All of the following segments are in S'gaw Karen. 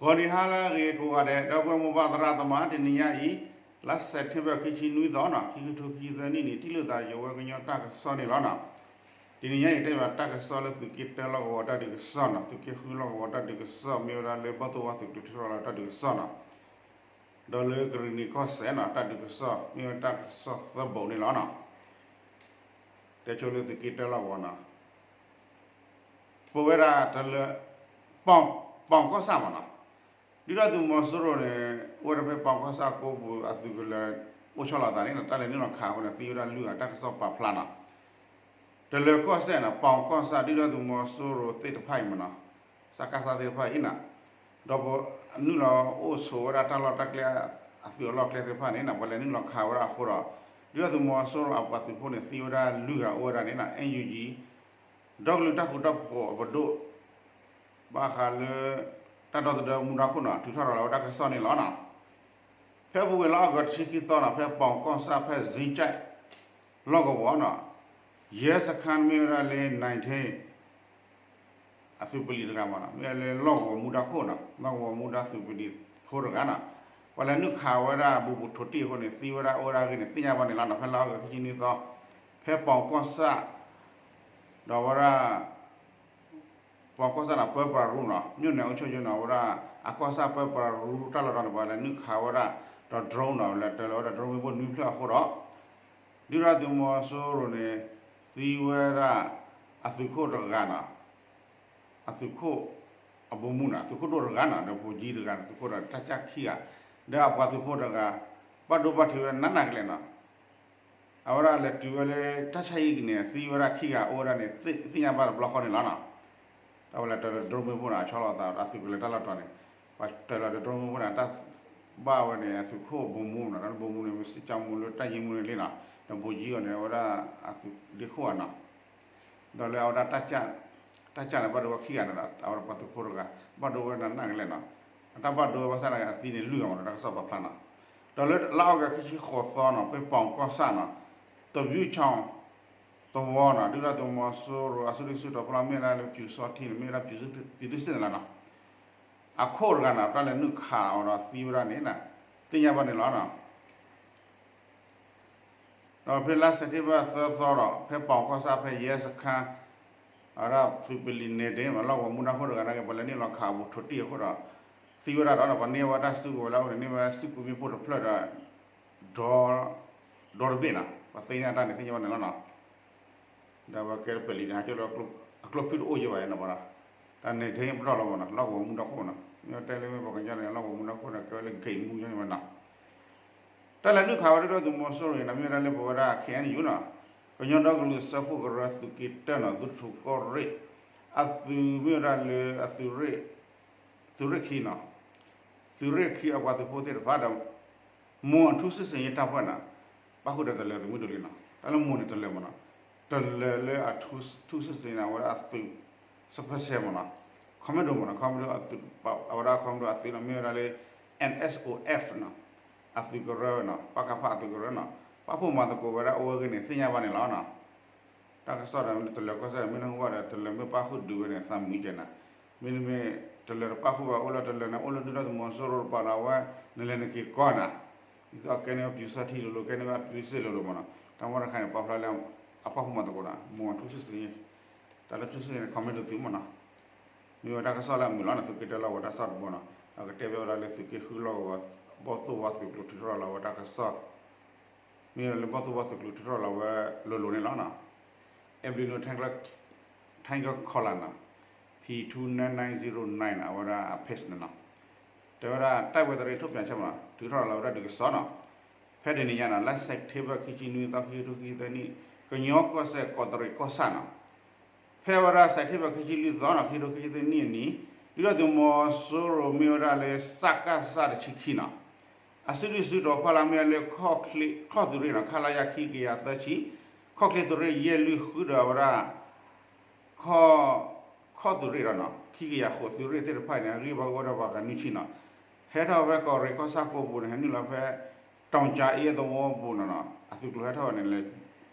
ဂီၤနံၤဟါလၢအဂ့ၤကိးဂၤဒဲး ဒီပုၢ်ဝဲၢ်မိၢ်ပၢ်သရၣ်သမါ တနံၤညါအံၤ လါစဲးပထ့ဘၢၣ် ခံဆံနွံသီနီၤ ခံကထိခံဆံသၢနံၣ်န့ၣ် ထံၣ်လိာ်သးယဝဲကညီတၢ်ကစီၣ်န့ၣ်လီၤနီၤ. တနံၤညါအံၤ တဲဘၣ်တၢ်ကစီၣ်လၢသုးက့တၢလီၢ်ကဝီၤတၢ်ဒုးကစီၣ်နီၤ သုးက့ဃုလီၢ်ကဝီၤတၢ်ဒုးကစီၣ် မ့ၢ်ဝဲဒၣ်လၢဘီၣ်သိၣ်ဝါသုးကျိၤထံရူၢ်လီၤတၢ်ဒုးကစီၣ်နီၤ ဒီးလၢကရံၣ်နံၤကီၢ်စဲၣ်နီၤ တၢ်ဒုးကစီၣ် မ့ၢ်ဝဲတၢ်ကစီၣ်သၢဘိးန့ၣ်လီၤနီၤ. တဲဆိလၢသုးက့တၢလီၢ်ကဝီၤနီၤ ပဝဲဒၣ်တလၢ ပီၣ်ကီၢ်ဆၣ်မးနီၤ ဒုၣ်ဒါသုးမီၤစိရိၤန့ၣ် အိၣ်ဝဲဒၣ်ဖဲပီၣ်ကီၢ်ဆၣ်ကိပူၤ အသုးကလၢၤ အိၣ်ဆီလီၤသးန့ၣ်နီၤ တၢ်လဲၤနုာ်လီၤခးအဃိန့ၣ် သံဝဲဒၣ်လွံၢ်ဂၤ တၢ်ကစီၣ်ပာ်ဖျါနီၤ. တလၢၤကီၢ်စဲၣ်နီၤ ပီၣ်ကီၢ်ဆၣ် ဒုၣ်ဒါသုးမီၤစိရိၤသ့ၣ်တဖၣ်အံၤမးနီၤ စကစ သ့ၣ်တဖၣ်အံၤနီၤ ဒီးပနုာ်လီၤအိၣ်ဆိးဝဲဒၣ်တၢ်လီၢ်တၢ်ကျဲ အသုးအလီၢ်ကျဲသ့ၣ်တဖၣ်န့ၣ်နီၤ ပှၤလဲၤနုာ်လီၤခးဝဲဒၣ်အဃိဒီး ဒုၣ်ဒါသုးမီၤစိရိၤအပှၤသုးဖိန့ၣ် သံဝဲဒၣ်လွံၢ်ဂၤအိၣ်ဝဲဒၣ်န့ၣ်နီၤ NUG ဒီကလုာ်တၢ်ဃူတၢ်ဖိးအပဒိၣ် ဘၣ်ဃးလၢ တၢ်ဒီသဒၢမူဒါခိၣ်နီၤ ထုးထီၣ်ရၤလီၤဝဲတၢ်ကစီၣ်န့ၣ်လီၤနီၤ. ဖဲအပူၤကွံာ်လါအီကူးတဆံခံသီနီၤ ဖဲပီၣ်ကီၢ်ဆၣ်ဖဲ Zingchai လီၢ်ကဝီၤနီၤ ရဲစခန်း မ့ၢ်ဝဲဒၣ်လၢ nineteen အသုးပလံၤတဂၤမးနီၤ မ့ၢ်လၢလီၢ်ကဝီၤမူဒါခိၣ်နီၤ လီၢ်ကဝီၤမူဒါသုးပလံၤဖိတဂၤနီၤ ပှၤလဲၤနုာ်ခးဝဲဒၣ်ဘူးဘူးထိးတံၢ်အဃိန့ၣ် သံဝဲဒၣ်အိၣ်ဝဲဒၣ်အဂ့ၢ်န့ၣ် သ့ၣ်ညါဘၣ်န့ၣ်လီၤနီၤ ဖဲလါအီကူးခံဆံနွံသီ ဖဲပီၣ်ကီၢ်ဆၣ် ဒီးဝဲဒၣ် ပီၣ်ကီၢ်ဆၣ်နီၤ ပၢပြးရူနီၤ မြို့နယ်အုပ်ချုပ်ရေးနီၤ အဝဲဒၣ် အကီၢ်ဆၣ်ပၢပြးရူတၢ်လီၢ်တတီၤန့ၣ် ပှၤလဲၤနုာ်ခးဝဲဒၣ်ဒီး drone နီၤ လဲၤတၢၤလီၤဝဲဒၣ် drone မ့ၣ်ပိၢ်နွံဖျၢၣ်အဃိဒီး ဒုၣ်ဒါသုးမီၤစိရိၤန့ၣ် သံဝဲဒၣ် အသုးခိၣ်တဂၤနီၤ အသုးခိၣ် အဗိုလ်မှူးနီၤ သုးခိၣ်ဒိၣ်တဂၤနီၤ ဒီးဗိုလ်ကြီးတဂၤ သုးခိၣ်ဒီးတၢ်ကၢ်ခံဂၤ ဒီးအပှၤသုးဖိတဂၤ ဘၣ်ဒိဘၣ်ထံးဝဲနးနးကလဲာ်နီၤ အဝဲဒၣ်လဲၤတုၤဝဲလၢတၢ်ဆါဟံၣ်န့ၣ် သံဝဲဒၣ်ခံဂၤအိၣ်ဝဲဒၣ်န့ၣ် သ့ၣ်ညါဘၣ်တဘျီဃီန့ၣ်လီၤနီၤ. တၢ်ဝဲလဲၤတၢၤလၢ drone မ့ၣ်ပိၢ်န့ၣ် အဆီလီၤသး အသုးကလၢၤတၢ်လီၢ်တီၤန့ၣ် ပှၤတၢၤလီၤဒီး drone မ့ၣ်ပိၢ်န့ၣ် တၢ်ဘၣ်ဝဲန့ၣ် အသုးခိၣ်ဗိုလ်မှူးနီၤ တၢ်လၢဗိုလ်မှူးန့ၣ် မ့ၢ်စံၣ်ကၠီမူလၢတၢ်ယ့မူန့ၣ်လံနီၤ ဒီးဗိုလ်ကြီးအီၤန့ၣ် အဝဲဒၣ်အသုးဒ့ခိၣ်အနီၤ ဒီးလၢအဝဲဒၣ် တၢ်ကၢ်န့ၣ် ဘၣ်ဒိဝဲခံဂၤန့ၣ်ဒီး အဝဲဒၣ်ပှၤသုးဖိတဂၤ ဘၣ်ဒိဝဲနးနးကလဲာ်နီၤ အတၢ်ဘၣ်ဒိဝဲဘၣ်ဆၣ်န့ၣ် အသံန့ၣ်လွံၢ်ဂၤမးနီၤ တၢ်ကစီၣ်ပာ်ဖျါနီၤ ဒီးလၢလါအီကူးခံဆံဃိးသီနီၤ ဖဲပီၣ်ကီၢ်ဆၣ်နီၤ တဘျုးချောင်း သဝီနီၤ ဒုၣ်ဒါသုးမီၤစိရိၤ အစုဒုၣ်စုတီၤဖီလာ်မ့ၢ်ဒၣ်လၢ ပျူစောထီးန့ၣ် မ့ၢ်ဝဲဒၣ် ပျူစစ် န့ၣ်လီၤနီၤ အခိၣ်တဂၤန့ၣ် တၢ်လဲၤနုာ်ခးအီၤဒီးသံဝဲဒၣ်န့ၣ် သ့ၣ်ညါဘၣ်န့ၣ်လီၤနီၤ ဒီးဖဲလါစဲးပထ့ဘၢၣ်သၢသီဒီး ဖဲပီၣ်ကီၢ်ဆၣ်ဖဲယဲစခန်း အဝဲဒၣ်သုးပလံၤန့ၣ်ဒ် လီၢ်ကဝီၤမူဒါခိၣ်တဂၤန့ၣ်က့ၤ ပှၤလဲၤနုာ်လီၤခးဘူးထိးတံၢ်အဃိဒီး သံဝဲဒၣ်ဒီး ပှၤန့ၢ်ဝဲတၢ်စုကဝဲၤလၢအအိၣ်န့ၣ် န့ၢ်ဝဲစုကွံာ်မ့ၣ်ပိၢ်တဖျၢၣ်ဒီး ဒီတဘ့ၣ်နီၤ ပှၤသ့ၣ်ညါတၢ်န့ၣ်သ့ၣ်ညါဘၣ်န့ၣ်လီၤနီၤ ဒီးအဝဲကဲပလံၤန့ၣ် ဟးကၠိလၢအကျိဖုၣ်တအိၣ်ယဲဘၣ်နီၤ ပှၤဒီး တၢ်န့ၣ်ထဲပတီၢ်လီၤမးနီၤ လီၢ်ကဝီၤမူဒါခိၣ်နီၤ မ့ၢ်တဲလၢမ့ၢ်ပှၤကညီန့ၣ် လီၢ်ကဝီၤမူဒါခိၣ်န့ၣ် ကဲဝဲလၢ ဂိတ်မှူး ယဲန့ၣ်မးနီၤ တၢ်လဲၤနုာ်ခးဝဲဒၣ်ဒုၣ်ဒါသုးမီၤစိရိၤန့ၣ် မ့ၢ်ဝဲဒၣ်လၢပဝဲဒၣ် ခ့ၣ်အဲၣ်ယူၣ်နီၤ ကညီဒီကလုာ်စၢဖှိၣ်ကရၢသုးက့တၢနီၤ သုးထူၣ်ကီၢ်ရ့ၣ် အသုးမ့ၢ်ဝဲဒၣ်လၢအသုးရ့ၣ် သုးရ့ၣ်ခံနီၤ သုးရ့ၣ်ခံအပှၤသုးဖိသ့ၣ်တဖၣ်ဒီး မိၢ်အထူစစ်ဆင်ရေးတပ်ဖွဲ့နီၤ ပၣ်ဃုာ်ဒီးတလၢၤသမုၢ်ဒိၣ်လံနီၤ တၢ်လၢမိၢ်န့ၣ်တလၢၤမးနီၤ တလၢၤလၢအထူစစ်ဆင်ရေးန့ၣ် အဝဲဒၣ်အသုး special မးနီၤ commando မးနီၤ commando အသုး အဝဲဒၣ် commando အသုးနီၤ မ့ၢ်ဝဲဒၣ်လၢ NSOF နီၤ အသုးကရၢနီၤ ပကဖ အသုးကရၢနီၤ ပာ်ဖှိၣ်မၤသကိးဝဲဒၣ်အိၣ်ဝဲဂ့ၢ်န့ၣ် သ့ၣ်ညါဘၣ်န့ၣ်လီၤနီၤ တၢ်ကစီၣ်ဒီးမ့ၢ်တလၢၤကီၢ်စဲၣ် မ့ၢ်နၢ်ဟူဘၣ်ဒီး တလၢၤမ့ၢ်ပၣ်ဃုာ်ဒုးဝဲန့ၣ် သးမုာ်ကဲနီၤ မ့တမ့ၢ် တလၢၤတပၣ်ဃုာ်ဘၣ် အိၣ်လၢတလၢၤန့ၣ် အိၣ်လၢဒုၣ်ဒါသုးမီၤစိရိၤတပၤဒီး အဝဲ နလဲၤနက့ၤကီနီၤ ဒ်သိးအကဲန့ၢ်ဝဲ ပျူစောထီးလိၤလိၤ ကဲန့ၢ်ဝဲအသုးစ့ၢ်လိၤလိၤမးနီၤ တၢ်မ့ၢ်တခါန့ၣ် ပာ်ဖျါလၢ အပာ်ဖှိၣ်မၤသကိးနီၤ မိၢ်ထူစစ်ဆင်ရေး တၢ်လၢထူစစ်ဆင်ရေးန့ၣ် commando သုးမးနီၤ မ့ၢ်ဝဲတၢ်ကစီၣ်လၢအမုာ်လီၤနီၤ သုးက့တၢလီၢ်ကဝီၤတၢ်ကစီၣ်တဘိနီၤ အကတဲဘၣ်ဝဲဒၣ်လၢသုးက့ဃုလီၢ်ကဝီၤ ဘီၣ်သိၣ်ဝါသုးကျိၤထုးထီၣ်လီၤဝဲတၢ်ကစီၣ် မ့ၢ်လၢဘီၣ်သိၣ်ဝါသုးကျိၤထုးထီၣ်လီၤဝဲလိၤလိၤန့ၣ်လီၤနီၤ Avenue Tank Color နီၤ P two nine nine zero nine နီၤ အဝဲဒၣ်အ page န့ၣ်နီၤ တဲဝဲဒၣ် တပ်မတော်သတင်းထုတ်ပြန်ချက်မးနီၤ ထုးထီၣ်လီၤဝဲဒၣ်ဒုးကစီၣ်နီၤ ဖဲတနံၤညါနီၤ လါစဲးပထ့ဘၢၣ် ခံဆံနွံသီ ခံကထိခံဆံသၢနံၣ် ကညီကီၢ်စဲၣ် ကီးတရံးကီၢ်ဆၣ်နီၤ ဖဲဝဲဒၣ်စဲးပထ့ဘၢၣ် ခံဆံလွံၢ်သီနီၤ ခံကထိခံဆံသၢနံၣ်အနံၤ ဒုၣ်ဒါသုးမီၤစိရိၤမ့ၢ်ဝဲဒၣ်လၢ စကစ တဆံခံနီၤ အစုဒုၣ်စုတီၤဖီလာ်မ့ၢ်ဝဲလၢ ခီၣ်ချ့သုးရ့ၣ်နီၤ ခလရ ခံကယၤသၢဆံ ခီၣ်ချ့သုးရ့ၣ်ယဲၢ်လွံၢ်ဃုဒီးအဝဲဒၣ် ခီၣ် ခီၣ်သုးရ့ၣ်ဒီးနီၤ ခံကယၤဃိးသုးရ့ၣ်သ့ၣ်တဖၣ်န့ၣ် အဂံၢ်ဘါအိၣ်ဝဲဒၣ်ပှၤဂၤနွံဆံနီၤ ဟဲထီၣ်ဝဲကီးတရံးကီၢ်ဆၣ်ကိးပူၤန့ၣ် ဟဲနုာ်လီၤဖဲ တောင်ကြာအင်းသဝီပူၤနီၤ အသုးကျိၤဟဲထီၣ်ဝဲန့ၣ်လဲၣ်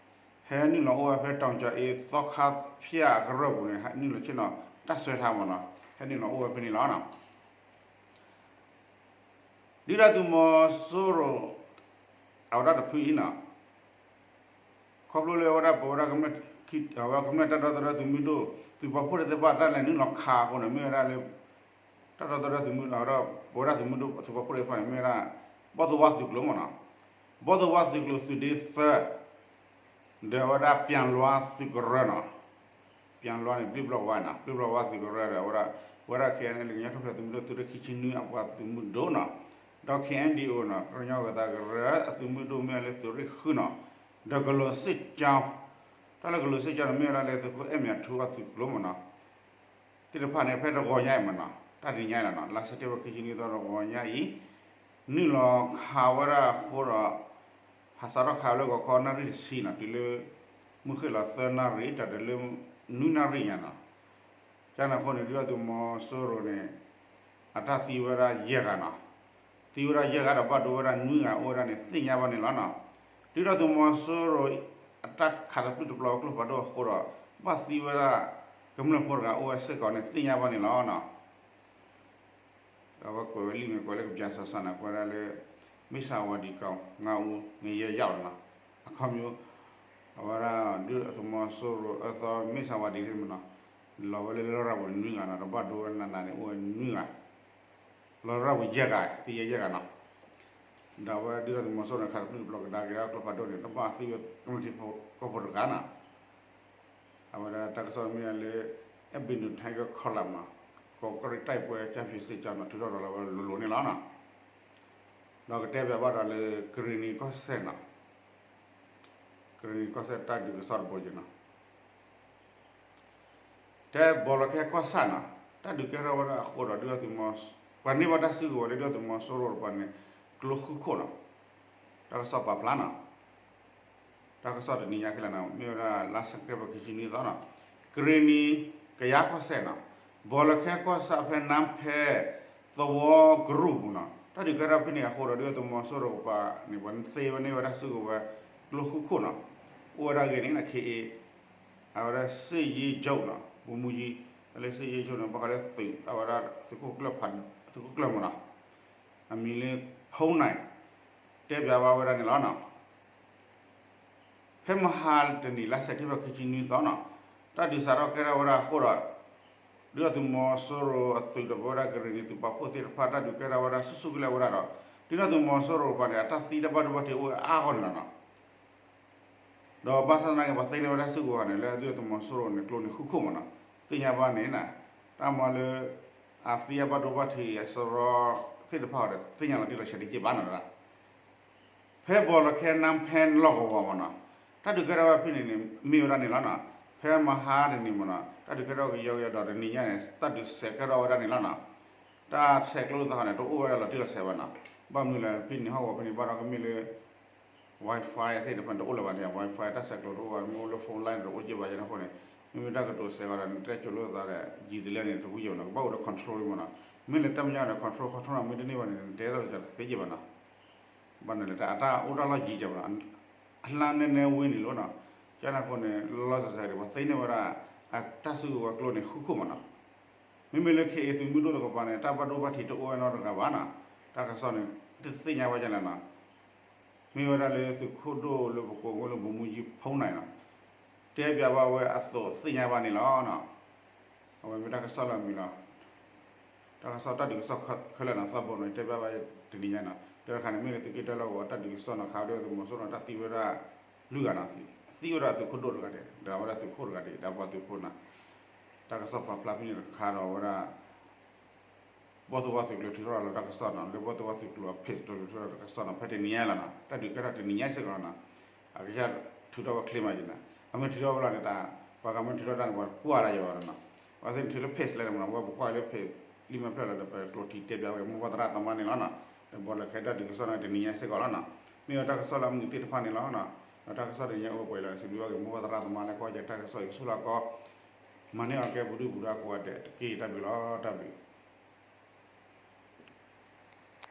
ဟဲနုာ်လီၤအိၣ်ဝဲဖဲ တောင်ကြာအင်း သီခါဖၠၣ်အကရၢၢ်ပူၤန့ၣ် ဟဲနုာ်လီၤဆ့ၣ်နီၤ တၢ်စွဲထါမးနီၤ ဟဲနုာ်လီၤအိၣ်ဝဲဖဲန့ၣ်လီၤနီၤ ဒုၣ်ဒါသုးမီၤစိရိၤ အဝဲဒၣ်တဖုအံၤနီၤ, ခီဖျိလၢအဝဲဒၣ်ပဝဲဒၣ် အဝဲကမျၢၢ်တၢ်ဒီသဒၢသုးမုၢ်ဒိၣ် သုးပာ်ဖှိၣ်သ့ၣ်တဖၣ်တၢ်လဲၤနုာ်လီၤခးအဃိန့ၣ် မ့ၢ်ဝဲဒၣ်လၢ တၢ်ဒီသဒၢသုးမုၢ်ဒိၣ် ဒီးပဝဲဒၣ်သုးမုၢ်ဒိၣ်သုးပာ်ဖှိၣ်သ့ၣ်တဖၣ်န့ၣ် မ့ၢ်ဝဲဒၣ် ဘီၣ်သိၣ်ဝါသုးကျိၤမ့ၢ်နီၤ, ဘီၣ်သိၣ်ဝါသုးကျိၤသုးဒ့သၢ ဒီးအဝဲဒၣ် ပၠၣ်လွါသုးကရၢနီၤ, ပၠၣ်လွါန့ၣ် ဘျ့ၣ်ဘျီၣ်ဝါနီၤ, ဘျ့ၣ်ဘျီၣ်ဝါသုးကရၢဒီး အဝဲဒၣ် ပဝဲဒၣ် ခဲအံၤန့ၣ် လၢကညီထူၣ်ဖျဲးသုးမုၢ်ဒိၣ် သုးရ့ၣ်ခံဆံနွံအပှၤသုးမုၢ်ဒိၣ်နီၤ, ဒီး ခ့ၣ်အဲၣ်ဒံၣ်အိၣ်နီၤ ကညီဂၤသးကရၢအသုးမုၢ်ဒိၣ်မ့ၢ်လၢသုးရ့ၣ်ဃုနီၤ, ဒီးကလိၤစ့ၣ်ကၠီ, တၢ်လၢကလိၤစ့ၣ်ကၠီန့ၣ် မ့ၢ်ဝဲဒၣ်လၢသုးခိၣ်အဲၣ်မၠးထူအသုးကျိၤမ့ၢ်နီၤ သ့ၣ်တဖၣ်န့ၣ် ဖဲတဂီၤညါအံၤမ့ၢ်နီၤ တၢ်တနံၤညါအံၤလီၤနီၤ လါစဲးပထ့ဘၢၣ်ခံဆံနွံသီတဂီၤညါအံၤ နုာ်လီၤခးဝဲဒၣ်အဃိဒီး ဟးစးထီၣ်ခးဝဲလၢဂီၤခီနၣ်ရံၣ်တဆံနီၤ တုၤလၢ မုၢ်ဃ့ၢ်လီၤသၢနၣ်ရံၣ် တၢ်တုၤလၢ နွံနၣ်ရံၣ်ညါနီၤ ကန့ၣ်အဃိန့ၣ် ဒုၣ်ဒါသုးမီၤစိရိၤန့ၣ် အတၢ်သံဝဲဒၣ်ယဲၢ်ဂၤနီၤ, သံဝဲဒၣ်ယဲၢ်ဂၤဒီးဘၣ်ဒိဝဲဒၣ်နွံဂၤအိၣ်ဝဲဒၣ်န့ၣ် သ့ၣ်ညါဘၣ်န့ၣ်လီၤနီၤ, ဒုၣ်ဒါသုးမီၤစိရိၤ အတၢ်ခးတပျုၢ်တပျီၤကျိဖးဒိၣ်အဃိဒီး ဘၣ်သံဝဲဒၣ် ကမျၢၢ်ဖိတဂၤအိၣ်ဝဲစ့ၢ်ကီးန့ၣ် သ့ၣ်ညါဘၣ်န့ၣ်လီၤနီၤ ဒီးအဝဲကွဲးဝဲလံာ်မ့ၢ်ကွဲးလၢကပၠးစၢ်စၢ်န့ၣ် ကွဲးဒၣ်လၢ မ့ၢ်ဆၣ်ဝါဒံးကီး ငါအူန့ၣ်ယဲယဝ်ၣ်လီၤနီၤ, အခီပညီ အဝဲဒၣ်ဒုၣ်ဒါသုးမီၤစိရိၤအသီ မ့ၢ်ဆၣ်ဝါဒံးန့ၣ်မ့ၢ်နီၤ, လီၤဝဲလၢလရာ်ပူၤန့ၣ်နွံဂၤနီၤ, ဒီးဘၣ်ဒိဝဲနးနးန့ၣ် အိၣ်ဝဲနွံဂၤ, လီၤလရာ်ပူၤယဲၢ်ဂၤ သံယဲၢ်ဂၤနီၤ, ဒီးအဝဲဒုၣ်ဒါသုးမီၤစိရိၤန့ၣ် ခးတပျုၢ်တပျီၤကဒါက့ၤဒၣ်ကျိဖးဒိၣ်န့ၣ် တဘၣ်သံဝဲကမျၢၢ်ထံဖိကီၢ်ဖိတဂၤနီၤ အဝဲဒၣ်တၢ်ကစီၣ်မ့ၢ်လၢ အဲဘ့ၣ်နူၤ ထၢၣ်ကၢၢ်ခီလၢ်မးနီၤ, ကီးကရံၣ်တၢ်ပှဲၤကၠၢ်ဖံးစ့ၢ်ကီးနီၤ ထုးထီၣ်ဒီးလီၤဝဲလိၤလိၤန့ၣ်လီၤနီၤ, ဒီးကတဲဘၣ်ဘၣ်ဒီးလၢ ကရ့ၣ်နံၤကီၢ်စဲၣ်နီၤ, ကရ့ၣ်နံၤကီၢ်စဲၣ်တၢ်ဒုးကစီၣ်တဘိယဲနီၤ တဲဘီလီၤခဲကီၢ်ဆၣ်နီၤ, တၢ်ဒုးကဲထီၣ်ဝဲဒၣ်အဃိဒီးဒုၣ်ဒါသုးမီၤ, ပှၤန့ၢ်ဘၣ်တၢ်စုကဝဲၤလၢဒုၣ်ဒါသုးမီၤစိရိၤတပၤန့ၣ် ကျိဃုခိၣ်နီၤ, တၢ်ကစီၣ်ပာ်ဖျါနီၤ, တၢ်ကစီၣ်တနံၤညါခဲလၢာ်နီၤ မ့ၢ်ဝဲဒၣ်လါစဲးပထ့ဘၢၣ်ခံဆံနွံသီနီၤ, ကရ့ၣ်နံၤ ကယၤကီၢ်စဲၣ်နီၤ, ဘီလီၤခဲကီၢ်ဆၣ်ဖဲနါဖဲ သဝီကရူၢ်ပူၤနီၤ, တၢ်ဒုးကဲထီၣ်ဖဲန့ၣ်အဃိဒီးဒုၣ်ဒါသုးမီၤစိရိၤတပၤန့ၣ် ပှၤသ့ဝဲန့ၢ်ဝဲဒၣ်စုကဝဲၤ ကျိဃုခိၣ်နီၤ, အိၣ်ဝဲဒၣ်ဂ့ၢ်န့ၣ် ခ့ၣ်အ့ၣ် အဝဲဒၣ် စစ်ရေးချုပ်နီၤ ဗိုလ်မှူးကြီး လၢ စစ်ရေးချုပ်န့ၣ် ဘၣ်ဃးလၢသုး အဝဲဒၣ်သုးခိၣ်ကျၢၢ်မ့ၢ်နီၤ, အမံၤလၢ ဖူၣ်နၢၣ် တဲပၠးဘၣ်ဝဲဒၣ်န့ၣ်လီၤနီၤ. ဖဲမဟါတနံၤလါစဲးပထ့ဘၢၣ်ခံဆံနွံသီနီၤ, တၢ်ဒုးစးထီၣ်ကဲထီၣ်ဝဲဒၣ်အဃိဒီး ဒုၣ်ဒါသုးမီၤစိရိၤအသုးဒီးပဝဲဒၣ်ကရ့ၣ်နံၤသုးပာ်ဖှိၣ်သ့ၣ်တဖၣ် တၢ်ဒုးကဲထီၣ်ဝဲဒၣ်ဆူၣ်ဆူၣ်ကလဲာ်ဝဲဒၣ်ဒီး ဒုၣ်ဒါသုးမီၤစိရိၤတပၤန့ၣ် အတၢ်သံတၢ်ဘၣ်ဒိဘၣ်ထံးအိၣ်ဝဲအါဂီၢ်န့ၣ်လီၤနီၤ. ဒီးဘၣ်ဆၣ်သနာ်က့ ပှၤသ့န့ၢ်ဝဲဒၣ်စုကဝဲၤန့ၣ် လၢဒုၣ်ဒါသုးမီၤစိရိၤန့ၣ် ကျိန့ၣ်ဃုခိၣ်မ့ၢ်နီၤ, သ့ၣ်ညါဘၣ်န့ၣ် တၢ်မၤလၢ အသံအဘၣ်ဒိဘၣ်ထံးအစရီသ့ၣ်တဖၣ်ဒီး သ့ၣ်ညါလီၤတံၢ်လီၤဆဲးတက့ၢ်ဘၣ်နီၤ. ဖဲဘီလီၤခဲနါဖဲလီၢ်ကဝီၤမ့ၢ်နီၤ, တၢ်ဒုးကဲထီၣ်ဝဲဖဲန့ၣ်န့ၣ် မ့ၢ်ဝဲဒၣ်န့ၣ်လီၤနီၤ. ဖဲမဟါတနံၤမ့ၢ်နီၤ တၢ်ဒုးကဲထီၣ်ကယီကယီဒီးတနံၤညါန့ၣ် တၢ်ဒုးစဲးကဲထီၣ်ဝဲဒၣ်န့ၣ်လီၤနီၤ. တၢ်ဆဲးကျိသးဟီန့ၣ် တအိၣ်ဝဲဒၣ်လီၤတံၢ်လီၤဆဲးဘၣ်နီၤ. ဘၣ်မနုၤလဲၣ် ဖဲန့ၣ်ဟီၣ်ကဝီၤဖဲန့ၣ် ဘၣ်ဒီးကမ့ၢ်လၢ Wi-Fi သ့ၣ်တဖၣ်န့ၣ် တအိၣ်လၢၤဘၣ်န့ၣ် Wi-Fi တၢ်ဆဲးကျိတအိၣ်ဘၣ် မ့ၢ်အိၣ်လၢ phone line တအိၣ်က့ဘၣ်ယဲန့ၣ်အဃိန့ၣ် မ့မ့ၢ်တၢ်ကတိၤစဲးဝဲဒီး နတဲစိၤလိာ်သးဒီး ယံာ်တလဲန့ၣ် တဝံယဲၢ်နီၤ ကဘၣ်အိၣ်ဒီး control မ့ၢ်နီၤ. မ့ၢ်လၢတၢ်မဲာ်ညါဒီး control control နီၤ မ့ၢ်တန့ၢ်ဘၣ်န့ၣ် နတဲသိးဒီးတသ့က့ဘၣ်နီၤ. ဘၣ်န့ၣ်လၢတၢ်အတၢ်အိၣ်တၢ်လီၢ်ယံၤကဲဘၣ်နီၤ အလှမ်းနည်းနည်းဝေးန့ၣ်လီၤနီၤ. ကန့ၣ်အဃိန့ၣ် လီၤလီၤဆဲးဆဲးဒီး ပှၤသ့န့ၢ်ဝဲဒၣ် အတၢ်စုကဝဲၤကျိန့ၣ်ဃုခိၣ်မ့ၢ်နီၤ. မ့မ့ၢ်လၢ ခ့ၣ်အ့ၣ် သုးမုၢ်ဒိၣ်တကပၤန့ၣ် တၢ်ဘၣ်ဒိဘၣ်ထံးတအိၣ်ဝဲနီတဂၤဘၣ်နီၤ. တၢ်ကစီၣ်န့ၣ် တသ့ၣ်ညါဝဲဒ်လဲၣ်နီၤ. မ့ၢ်ဝဲဒၣ်လၢသုးခိၣ်ဒိၣ်လၢပကိးဝဲလၢ ဗိုလ်မှူးကြီး ဖူၣ်နၢၣ်နီၤ တဲပၠးဘၣ်ဝဲအသိးသ့ၣ်ညါဘၣ်န့ၣ်လီၤနီၤ. အဝဲမ့ၢ်တၢ်ကစီၣ်လၢအမံၤလီၤ. တၢ်ကစီၣ်တၢ်ဒုးကစီၣ်ခဲလၢာ်နီၤ သီဘိန့ၣ် တဲပၠးဘၣ်တနံၤညါနီၤ. တၢ်တခါန့ၣ် မ့ၢ်လၢသုးက့တၢ်လီၢ်ကဝီၤတၢ်ဒုးကစီၣ်နီၤ ခးဒုၣ်ဒါသုးမီၤစိရိၤနီၤ တၢ်သံဝဲဒၣ်လွံၢ်ဂၤနီၤ. သံဝဲဒၣ်သုးခိၣ်ဒိၣ်တဂၤဒီး ဒီးအဝဲဒၣ်သုးခိၣ်တဂၤဒီး ဒီးပှၤသုးဖိနီၤ. တၢ်ကစီၣ်ပာ်ဖျါဖဲန့ၣ်တခါဒီးအဝဲဒၣ် ဘီၣ်သိၣ်ဝါသုးကျိၤထုးထီၣ်လီၤတၢ်ကစီၣ်နီၤ လၢဘီၣ်သိၣ်ဝါသုးကျိၤအ page တၢ်ထုးထီၣ်တၢ်ကစီၣ်နီၤ ဖဲတနံၤညါလီၤနီၤ တၢ်ဒုးကဲထီၣ်တနံၤညါစ့ၢ်ကီးလီၤနီၤ အကစၢ်ထုးထီၣ်ဝဲချ့မးယနီၤ အမ့ၢ်ထုးထီၣ်ဝဲလီၤန့ၣ်တၢ် ပှၤဂၤမ့ၢ်ထုးထီၣ်တၢ်န့ၣ် ပှၤကွၢ်ဒၣ်ယၤဘၣ်နီၤ ပှၤသ့ၣ်န့ၣ်ထုးလၢ page လဲၣ်န့ၣ်မနီၤ ဝဲပကွၢ်လၢ page လံာ်မဲာ်ဖျၢၣ်လီၤဒီး ပကျိာ်ထံတဲပၠးဝဲမိၢ်ပၢ်သရၣ်သမါန့ၣ်လီၤနီၤ ဒီးဘီၣ်လီၤခဲတၢ်ဒုးကစီၣ်န့ၣ်တနံၤညါစ့ၢ်ကီးလီၤနီၤ မ့ၢ်ဝဲတၢ်ကစီၣ်လၢအမုာ်သ့ၣ်တဖၣ်န့ၣ်လီၤနီၤ ဒီးတၢ်ကစီၣ်တနံၤညါအိၣ်ပှဲၤလီၤ စံးဘျုးဘၣ်က့ၤမိၢ်ပၢ်သရၣ်သမါလၢကီၢ်ယဲၢ်တၢ်ကစီၣ်အံၤကဆူၣ်လီၤကီ မၤန့ၢ်အီၤကဲပူၤဒုၣ်ပူၤဒါကိးဂၤဒဲးတက့ၢ် တၢ်ဘျုးလီၤ တၢ်ဘျုး